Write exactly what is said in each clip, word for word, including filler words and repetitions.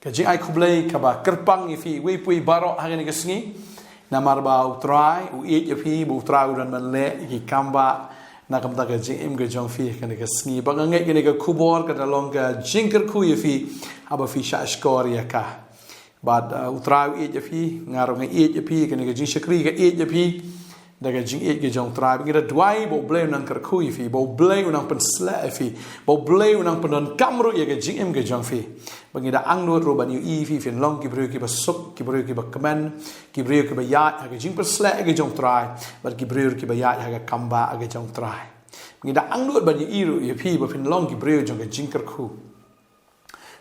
Ka jingai khublei kaba kyrpang ïa phi, wei pui baroh ha kane ka sngi. Namar ba U Trai u ïeit ïa phi, ba U Trai u don ban leh ïa ki kam ba na ka bynta ka jingim ka jong phi ha kane ka sngi. Ba nga ngeit kane ka khubor ka da long ka jingkyrkhu ïa phi, haba phi shah shkor ïa ka. Bad, uh, U Trai u ïeit ïa phi, nga ruh nga ïeit ïa phi, kane ka jingshakri ka ïeit ïa phi. Da ka jingïeit ka jong U Trai, ba ngi da duwai ba U Blei u nang kyrkhu ïa phi, ba U Blei u nang pynsleh ïa phi, ba U Blei u nang pyndonkam ruh ïa ka jingim ka jong phi. Ba ngi da angnud ruh ban ïohi ïa phi, phin long ki briew kiba suk, ki briew kiba kmen, ki briew kiba ïaid ha ka jingpynsleh ka jong U Trai, bad ki briew kiba ïaid ha ka kam ba ka jong U Trai. Ba ngi da angnud ban ïohi ruh ïa phi, ba phin long ki briew jong ka jingkyrkhu.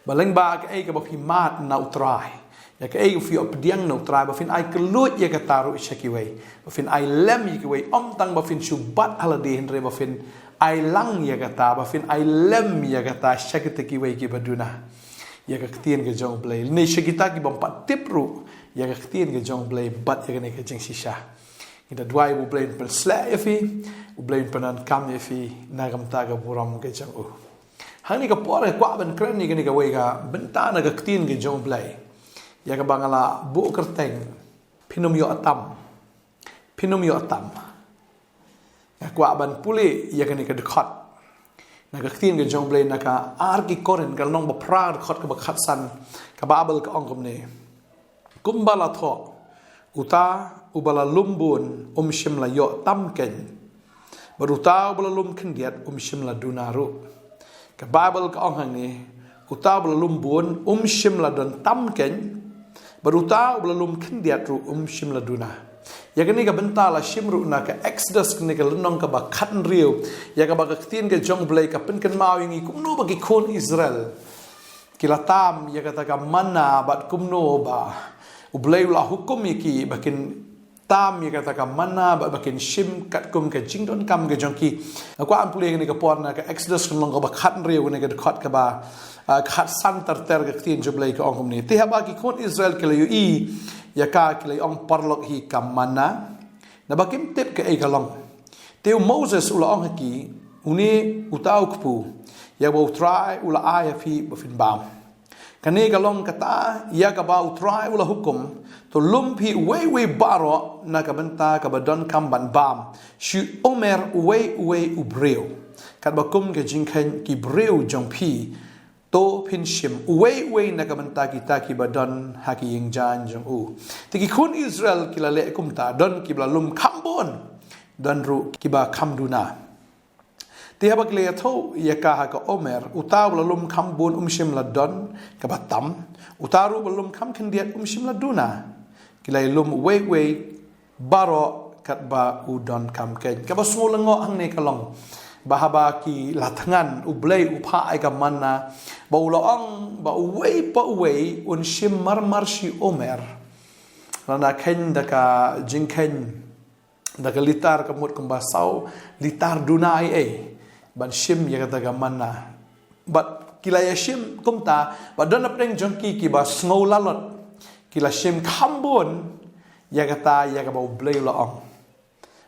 Ba lyngba kaei kaba phi mad na U Trai, ïa kaei kaba phi ïoh pdiang na U Trai, ba phin ai kylluid ïa kata ruh sha kiwei, ba phin ai lem ïa kiwei, ym tang ba phin shu bat ha lade, hynrei ba phin ai lang ïa kata, ba phin ai lem ïa kata sha kita kiwei kiba duna ïa ka ktien ka jong U Blei, ne sha kita ki bym pat tip ruh ïa ka ktien ka jong U Blei bad ïa kane ka jingshisha. Ngi da duwai ba U Blei un pynsleh ïa phi, U Blei un pyndonkam ïa phi na ka bynta ka burom ka jong U. Hangne ka por nga kwah ban kren ïa kane kawei ka bynta na ka ktien ka jong U Blei, ïa kaba nga la buh kyrteng, Phin ym ïoh tam. Phin ym ïoh tam. Nga kwah ban pule ïa kane ka dkhot na ka ktien ka jong U Blei na ka ar ki Korinth, ka lynnong ba phra, dkhot kaba khatsan, ka Baibl ka ong kumne: Kumba la thoh, uta uba la lum bun um shym la ïoh tam keiñ, bad uta uba la lum khyndiat um shym la duna ruh. Ka Baibl ka ong hangne, uta uba la lum bun um shym la don tam keiñ, bad uta uba la lum khyndiat ruh um shym la duna. Ïa kane ka bynta la shim ruh na ka Exodus, kane ka lynnong kaba khathynriew, ïa kaba ka ktien ka jong U Blei ka pynkynmaw ïa ngi kumno ba ki khun Israel ki la tam ïa kata ka manna, bad kumno ba U Blei u la hukum ïa ki ba kin tam ïa kata ka manna, bad ba kin shim katkum ka jingdonkam ka jong ki. Nga kwah ban pule ïa kane ka por na ka Exodus, ka lynnong kaba khathynriew, kane ka dkhot kaba, ah, khatsan ter ter. Ka ktien jong U Blei ka ong kumne: Te haba ki khun Israel ki la ïohi ïa ka, ki la ong, paralok hi ka manna, naba kim tip kaei ka long. Te u Moses u la ong ha ki, Une uta u kpu, ïa uba U Trai u la ai ha phi ba phin bam. Kane ka long kata ïa kaba U Trai u la hukum: To lum phi uwei uwei baroh na ka bynta kaba donkam ban bam, shi omer uwei uwei u briew, katba kum ka jingkheiñ ki briew jong phi. To phin shim uwei uwei na ka bynta kita kiba don ha ki ïing jaiñ jong u. Te ki khun Israel ki la leh kumta, don kiba la lum kham bun, don ruh kiba kham duna. Te haba ki la ïathuh ïa ka ha ka omer, uta uba la lum kham bun um shym la don kaba tam, uta ruh uba la lum kham khyndiat um shym la duna. Ki la ïalum uwei uwei baroh katba u donkam keiñ. Kaba sngew lyngngoh hangne ka long ba haba ki la thngan, U Blei u phah ïa ka manna, ba u la ong ba uwei pa uwei un shim marmar shi omer, lane kheiñ da ka jingkheiñ da ka litar, ka mut kumba saw litar duna ei ei, ban shim ïa kata ka manna. Bad ki la ïa shim kumta, bad don napdeng jong ki kiba sngew lalot, ki la shim kham bun ïa kata ïa kaba U Blei u la ong.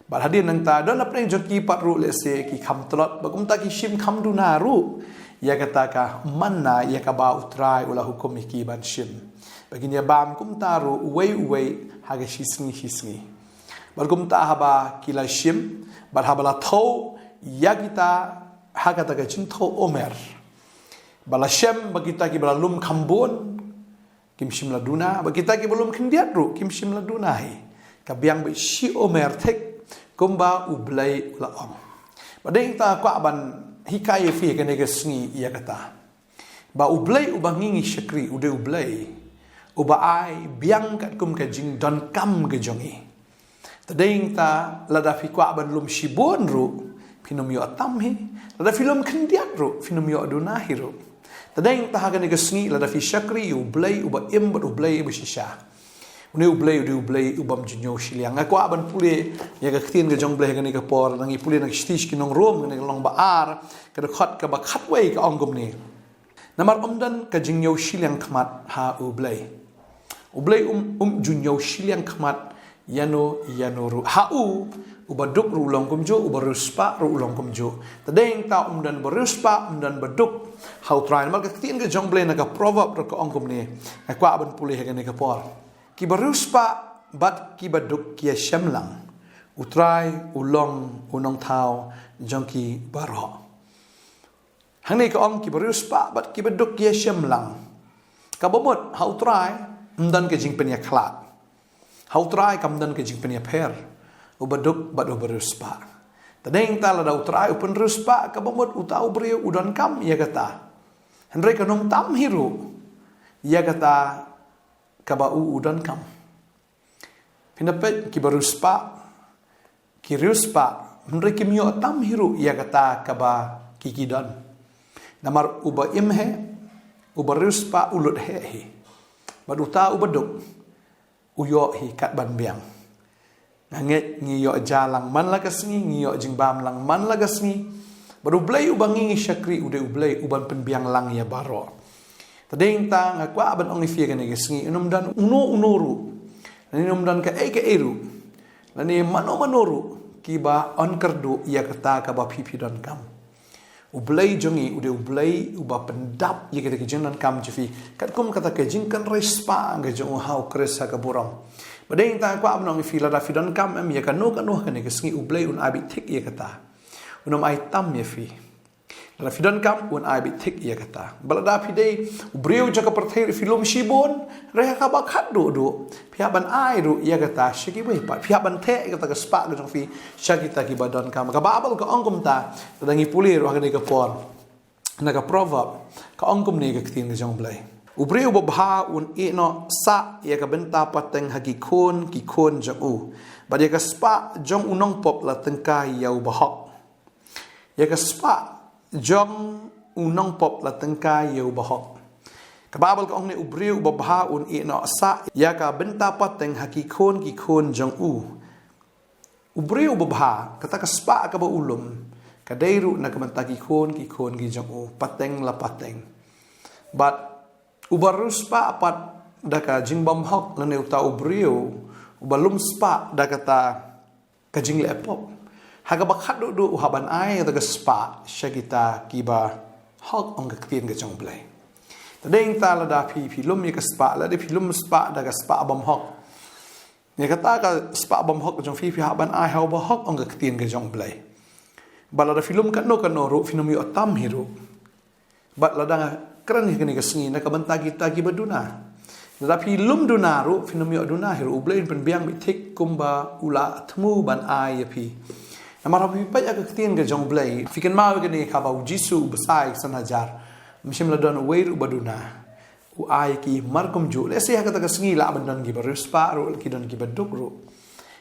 Bad hadien nangta don napdeng jong ki pat ruh lehse ki kham tlot, bad kumta ki shim kham duna ruh ïa kata ka manna ïa kaba U Trai u la hukum ïa ki ban shim. Bad kin ïa bam kumta ruh uwei uwei ha ka shi sngi shi sngi. Bad kumta haba ki la shim, bad haba la thew ïa kita ha kata ka jingthew omer, ba la shem ba kita kiba la lum kham bun kim shym la duna, bad kita kiba lum khyndiat ruh kim shym la duna hi. Ka biang beit shi omer thik kumba U Blei u la ong. Bad dei nangta kwah ban hikai ïa phi kane ka sngi ïa kata, ba U Blei uba ngi ngi shakri u dei U Blei uba ai biang katkum ka jingdonkam ka jong ngi. Te dei nangta lada phi kwah ban lum shibun ruh, phin ym ïoh tam hi. Lada phi lum khyndiat ruh, phin ym ïoh duna hi ruh. Te dei nangta ha kane ka sngi lada phi shakri ïa U Blei uba im bad U Blei uba shisha. Une U Blei u dei U Blei u bym ju ñiew shiliang. Nga kwah ban pule ïa ka ktien ka jong U Blei ha kane ka por, nang ïa pule na ka shithi sha ki nong Rom, kane ka lynnong ba ar, ka dkhot kaba khatwei, ka ong kumne: Namar ym don ka jingñiew shiliang khmat ha U Blei. U Blei um, um ju ñiew shiliang khmat Ïano ïano ruh. Ha u, u baduk ruh u long kumjuh, u bariewspah ruh u long kumjuh. Te dei nangta ym don bariewspah, ym don baduk ha U Trai. Namar ka ktien ka jong U Blei na ka Proverb ruh ka ong kumne. Nga kwah ban pule ha kane ka por. Ki bariewspah bad ki baduk ki ïashem lang. U Trai u long u nongthaw jong ki baroh. Hangne ka ong ki bariewspah bad ki baduk ki ïashem lang. Kaba mut ha U Trai ym don ka jingpynïakhlad. Ha U Trai kam don ka jingpynïapher u baduk bad u bariewspah. Te dei nangta lada U Trai u pynriewspah, kaba mut uta u briew u donkam ïa kata. Hynrei kan ym tam hi ruh ïa kata kaba u u donkam. Phin da peit ki bariewspah, ki riewspah, hynrei kim ïoh tam hi ruh ïa kata kaba ki ki don. Namar uba im heh, u bariewspah u lut heh hi. Bad uta u baduk u ïoh hi kat ban biang. Nga ngeit ngi ïoh ja lang man la ka sngi, ngi ïoh jingbam lang man la ka sngi. Bad U Blei uba ngi ngi shakri u dei U Blei uban pynbiang lang ïa baroh. Te dei nangta nga kwah ban ong ïa phi kane ka sngi, un ym don uno uno ruh, lane un ym don kaei kaei ruh, lane mano mano ruh kiba yn kyrduh ïa kata kaba phi phi donkam. U Blei jong ngi u dei U Blei uba pyndap ïa kita ki jingdonkam jong phi, katkum kata ka jingkynrei spah ka jong u ha U Khrist ha ka burom. Bad dei nangta nga kwah ban ong ïa phi, lada phi donkam em ïa kano kano ha kane ka sngi, U Blei un ai beit thik ïa kata. Un ym ai tam ïa phi. Lada phi donkam, un ai beit thik ïa kata. Bad lada phi dei u briew jong ka pyrthei ruh, phi lum shibun, hynrei ha kaba khatduh duh phi hap ban ai ruh ïa kata sha kiwei pat. Phi hap ban theh ïa kata ka spah ka jong phi sha kita kiba donkam. Ka Baibl ka ong kumta, lada ngi pule ruh ha kane ka por, na ka Proverb, ka ong kumne ka ktien ka jong U Blei. U briew babha un ïeh noh sah ïa ka bynta pateng ha ki khun ki khun jong u, bad ïa ka spah jong u nongpop la tyngkai ïa u bahok. Ïa ka spah jong u nongpop la tyngkai ïa u bahok. Ka Baibl ka ong ne, u briew babha un ïeh noh sah ïa ka bynta pateng ha ki khun ki khun jong u. U briew babha, kata ka spah kaba u lum, ka dei ruh na ka bynta ki khun ki khun ki jong u, pateng la pateng. Bad u bariewspah pat da ka jingbymhok, lane uta u briew uba lum spah da kata ka jingleh pop, ha kaba khatduh duh u hap ban ai kata ka spah sha kita kiba hok, ong ka ktien ka jong U Blei. Te dei nangta lada phi phi lum ïa ka spah, lada phi lum spah da ka spah bymhok, ïa kata ka spah bymhok ka jong phi phi hap ban ai ha uba hok, ong ka ktien ka jong U Blei. Bad lada phi lum kano kano ruh, phin ym ïoh tam hi ruh. Bad lada nga kren ha kane ka sngi na ka bynta kita kiba duna, lada phi lum duna ruh, phin ym ïoh duna hi ruh. U Blei un pynbiang beit thik kumba u la thmu ban ai ïa phi. Namar haba phi peit ïa ka ktien ka jong U Blei, phi kynmaw ïa kane kaba u Jisu u bsa ïa ki san hajar, ym shym la don uwei ruh ba duna. U ai ki mar kumjuh. Lehse ha kata ka sngi lah ban don ki bariewspah ruh, ki don ki baduk ruh,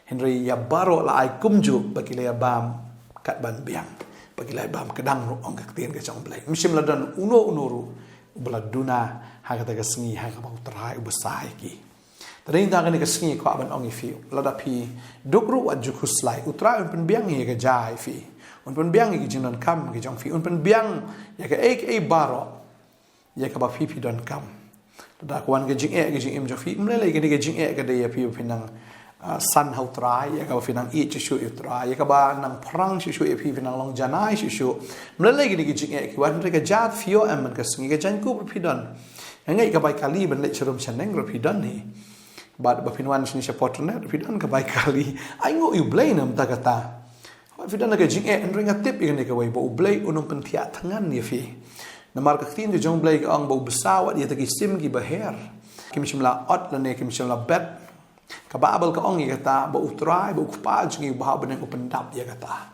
hynrei ïa baroh la ai kumjuh ba ki la ïa bam kat ban biang, ba ki la ïa bam kdang ruh, ong ka ktien ka jong U Blei. Ym shym la don uno uno ruh uba la duna ha kata ka sngi ha kaba U Trai u bsa ïa ki. Te dei nangta kane ka sngi kwah ban ong ïa phi, lada phi duk ruh wat ju khuslai, U Trai un pynbiang ïa ka jia ïa phi. Un pynbiang ïa ki jingdonkam ki jong phi, un pynbiang ïa kaei kaei baroh ïa kaba phi phi donkam. Lada ka wan ka jingeh ka jingim jong phi, ym lei lei kane ka jingeh ka dei ïa phi ba phi nang, ah, san ha U Trai, ïa kaba phi nang ïeit shuh shuh ïa U Trai, ïa kaba nang phrang shuh shuh ïa phi, phi nang long janai shuh shuh. Ym lei lei kane ka jingeh ki wan, hynrei ka jia phi ïoh em man ka sngi, ka jaiñkup ruh phi don. Nga ngeit ka bai kali ban leit sharum shaneng ruh phi don hi. Bad ba phin wan shane sha Port Rnget ruh phi don ka bai kali. Ainguh ïa U Blei na bynta kata. Hooid phi don ka jingeh, hynrei nga tip ïa kane kawei, ba U Blei un ym pynthiah thngan ïa phi. Namar ka ktien ka jong U Blei ka ong ba u bsa wat ïa kita ki sim kiba her. Kim shym la ot lane kim shym la bet. Ka Baibl ka ong ïa kata ba U Trai, ba U Kpa jong ngi uba ha bneng u pyndap ïa kata.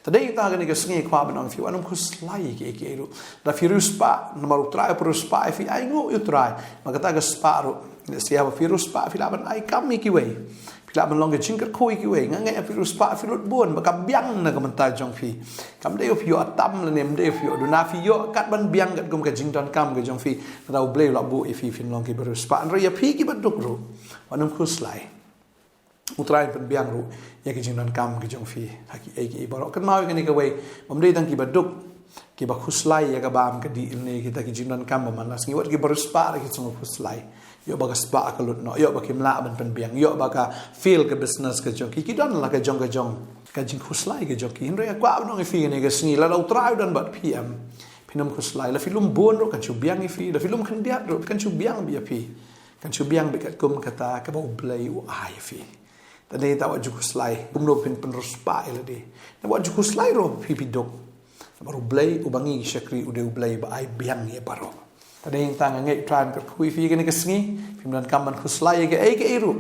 Te dei nangta kane ka sngi kwah ban ong ïa phi, wat nym khuslai ïa kiei kiei ruh. Lada phi riewspah, namar U Trai u pynriewspah ïa phi, ainguh ïa U Trai. Namar kata ka spah ruh, lehse haba phi riewspah phi lah ban ai kam ïa kiwei. Phi lah ban long ka jingkyrkhu ïa kiwei. Nga ngeit haba phi riewspah phi lut bun, ba ka biang na ka bynta jong phi. Kam dei ba phi ïoh tam lane ym dei ba phi ïoh duna, phi ïoh kat ban biang katkum ka jingdonkam ka jong phi. Lada U Blei u la buh ïa phi phin long ki bariewspah, hynrei ïa phi kiba duk ruh, wat nym khuslai. U Trai un pynbiang ruh ïa ki jingdonkam ki jong phi ha kiei kiei baroh. Kynmaw ïa kane kawei, bym dei tang kiba duk, kiba khuslai ïa ka bam ka dih ne kita ki jingdonkam ba man la sngi, wat kiba riewspah ruh ki sngew khuslai. Ïoh ba ka spah ka lut noh, ïoh ba kim lah ban pynbiang, ïoh ba ka fail ka business ka jong ki, ki don la ka jong ka jong ka jingkhuslai ka jong ki. Hynrei nga kwah ban ong ïa phi kane ka sngi, lada U Trai u don bad phi em, phin ym khuslai. La phi lum bun ruh kan shu biang ïa phi, la phi lum khyndiat ruh kan shu biang beit ïa phi. Kan shu biang beit katkum kata kaba U Blei u ai ïa phi. Te dei ta wat ju khuslai kumno phin pynriewspah ïa lade. Te wat ju khuslai ruh phi phi duk. Namar U Blei uba ngi shakri u dei U Blei ba ai biang ïa baroh. Te dei tang nga ngeit U Trai un kyrkhu ïa phi kane ka sngi, phim donkam ban khuslai ïa kaei kaei ruh.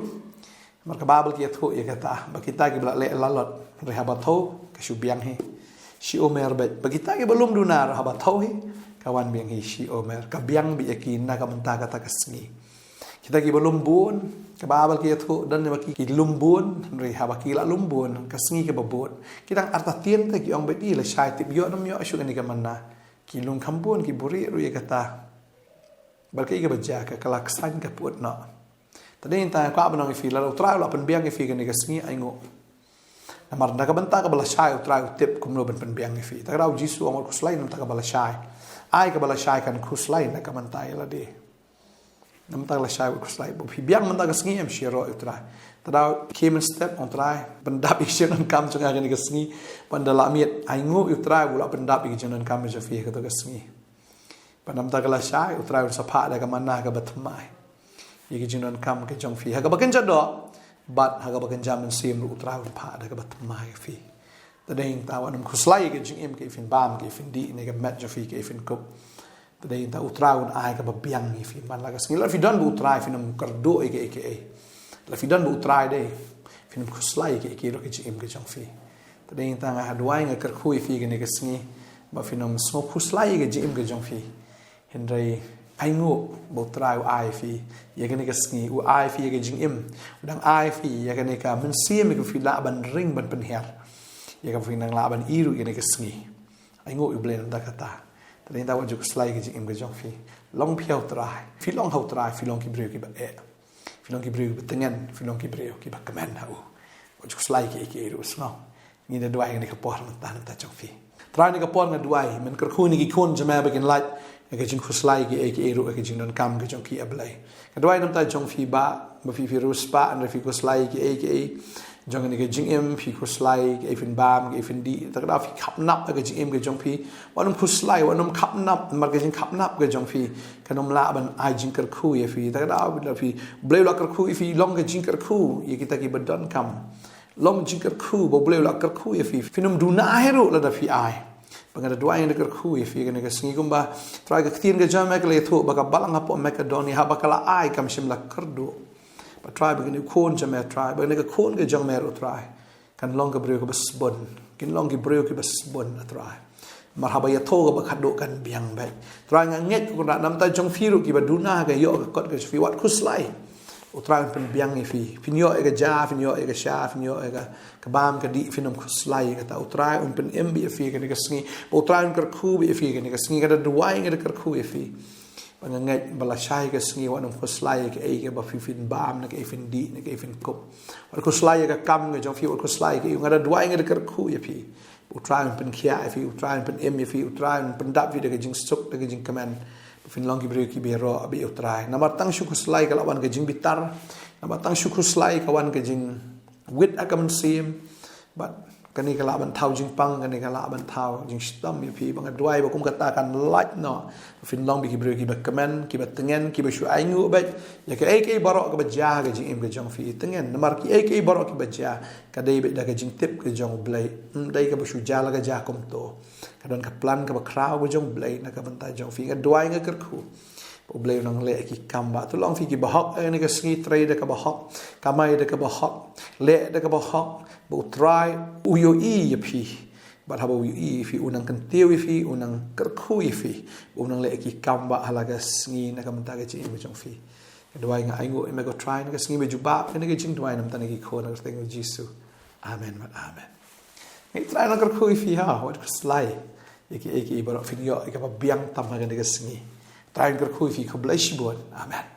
Namar ka Baibl ka ïathuh ïa kata ba kita kiba la leh lalot, hynrei haba thew ka shu biang hi shi omer beit. Ba kita kiba lum duna ruh haba thew hi ka wan biang hi shi omer. Ka biang beit ïa ki na ka bynta kata ka sngi. Kita kiba lum bun, ka Baibl ka ïathuh don ne ba ki, ki lum bun, hynrei haba ki la lum bun, ka sngi kaba bud, ki dang artatien te ki ong beit, i lashai tip ïoh ne ym ïoh shuh kane ka manna. Ki lum kham bun, ki buhrieh ruh ïa kata. Bad kaei kaba jia, ka la ksain ka pud noh. Te dei tang nga kwah ban ong ïa phi, lada U Trai u la pynbiang ïa phi kane ka sngi, ainguh. Namar na ka bynta kaba lashai U Trai u tip kumno ban pynbiang ïa phi. Te ka daw U Jisu u ong wat khuslai na ka bynta kaba lashai. Ai kaba lashai kan khuslai na ka bynta ïa lade. Na ka bynta lashai wat khuslai. Ba phi biang mynta ka sngi em, sha ïaroh ïa U Trai. Te daw khie mynstep, ong Trai, pyndap ïa ki jingdonkam jong nga kane ka sngi. Ban da lah miet, ainguh ïa U Trai u la pyndap ïa ki jingdonkam jong phi ha kata ka sngi. Bad na ka bynta ka lashai, U Trai un sa phah da ka manna kaba thymmai ïa ki jingdonkam ki jong phi. Ha kaba kynja doh bad ha kaba kynja mynsiem ruh U Trai un phah da kaba thymmai ïa phi. Te dei tang wat nym khuslai ïa ka jingim, kaei phin bam, kaei phin dih, ne ka met jong phi kaei phin kup. Te dei tang U Trai un ai kaba biang ïa phi man la ka sngi. Lada phi don bad U Trai phin ym kyrduh ïa kaei kaei. Lada phi don bad U Trai dei phin ym khuslai ïa kaei kaei ruh ka jingim ka jong phi. Te dei tang nga duwai, nga kyrkhu ïa phi kane ka sngi ba phin ym sngew khuslai ïa ka jingim ka jong phi. Hynrei ainguh ba U Trai u ai phi ïa kane ka sngi, u ai phi ïa ka jingim, u dang ai phi ïa kane ka mynsiem ïa ka phi lah ban ring ban pynhiar ïa ka phi nang lah ban ïoh ruh ïa kane ka sngi. Ainguh ïa U Blei na ka bynta kata. Te dei tang wat ju khuslai ïa ka jingim ka jong phi. Long phi ha U Trai, phi long ha U Trai, phi long ki briew kiba eh. Phi long ki briew kiba tngen, phi long ki briew kiba kmen ha u. Wat ju khuslai ïa kaei kaei ruh, sngew. Ngi da duwai kane ka por mynta na ka bynta jong phi. Trai, kane ka por nga duwai, men kyrkhu ïa ki khun jong me ba kin lait ïa ka jingkhuslai ïa kaei kaei ruh, ïa ka jingdonkam ka jong ki, A Blei. Nga duwai na ka bynta jong phi Bah, ba phi phi riewspah, hynrei phi khuslai ïa kaei kaei jong kane ka jingim, phi khuslai ïa kaei phin bam, kaei phin dih. Te ka daw phi khapnap ïa ka jingim ka jong phi. Wat nym khuslai, wat nym khapnap, namar ka jingkhapnap ka jong phi kan ym lah ban ai jingkyrkhu ïa phi. Te ka daw phi, U Blei u la kyrkhu ïa phi, long ka jingkyrkhu ïa kita kiba donkam. Long jingkyrkhu ba U Blei u la kyrkhu ïa phi. Phin ym duna hi ruh lada phi ai. Ba nga da duwai, nga da kyrkhu ïa phi kane ka sngi kumba, Trai, ka ktien ka jong me ka la ïathuh ba ka balang hapoh Makedonia haba ka la ai kam shym la kyrduh. Ba Trai, ba kine ki khun jong me, Trai, ba kane ka khun ka jong me ruh, Trai, kan long ka briew kaba sbun. Kin long ki briew kiba sbun, A Trai. Namar haba ïathuh kaba khadduh kan biang beit. Trai, nga ngeit ko Kynrad na ka bynta jong phi ruh, kiba duna ka ïoh ka kot ka jong phi, wat khuslai. U Trai un pynbiang ïa phi. Phin ïoh ïa ka ja, phin ïoh ïa ka sha, phin ïoh ïa ka, ka bam ka dih, phin ym khuslai ïa kata. U Trai un pynim beit ïa phi kane ka sngi. Ba U Trai un kyrkhu beit ïa phi kane ka sngi. Nga da duwai, nga da kyrkhu ïa phi. Ba nga ngeit ba lashai ka sngi wat nym khuslai ïa kaei kaba phi phin bam, ne kaei phin dih, ne kaei phin kup. Wat khuslai ïa ka kam ka jong phi, wat khuslai ïa kaei. Nga da duwai, nga da kyrkhu ïa phi. U Trai un pynkhiah ïa phi, U Trai un pynim ïa phi, U Trai un pyndap ïa phi da ka jingsuk, da ka jingkmen. Ba phin long ki briew kiba ïaroh beit ïa U Trai. Namar tang shu khuslai ka la wan ka jingbitar. Namar tang shu khuslai ka wan ka jingwit ha ka mynsiem. Bad kane ka lah ban thaw jingpang, kane ka lah ban thaw jingshitom ïa phi. Ba nga duwai ba kum kata kan lait noh. Phin long beit ki briew kiba kmen, kiba tngen, kiba shu ainguh beit ïa kaei kaei baroh kaba jia ha ka jingim ka jong phi. Tngen, namar kiei kiei baroh kiba jia, ka dei beit da ka jingtip ka jong U Blei. Ym dei kaba shu jia la ka jia kumto. Ka don ka plan kaba khraw ka jong U Blei na ka bynta jong phi. Nga duwai, nga kyrkhu ba U Blei un nang leh ïa ki kam, Bah. To long phi kiba hok ha kane ka sngi, trei da kaba hok, kamai da kaba hok, leh da kaba hok, ba U Trai u ïohi ïa phi. Bad haba u ïohi ïa phi, un nang kyntiew ïa phi, un nang kyrkhu ïa phi, un nang leh ïa ki kam, Bah, ha la ka sngi na ka bynta ka jingim ka jong phi. Nga duwai, nga ainguh ïa me ko Trai, na ka sngi ba jubab, kane ka jingduwai na ka bynta ki khun, ha ka kyrteng U Jisu. Amen bad amen. Nga ngeit Trai un nang kyrkhu ïa phi, ha, wat khuslai ïa kiei kiei baroh, phin ïoh ïa kaba biang tam ha kane ka sngi. Trai un kyrkhu ïa phi, khublei shibun. Amen.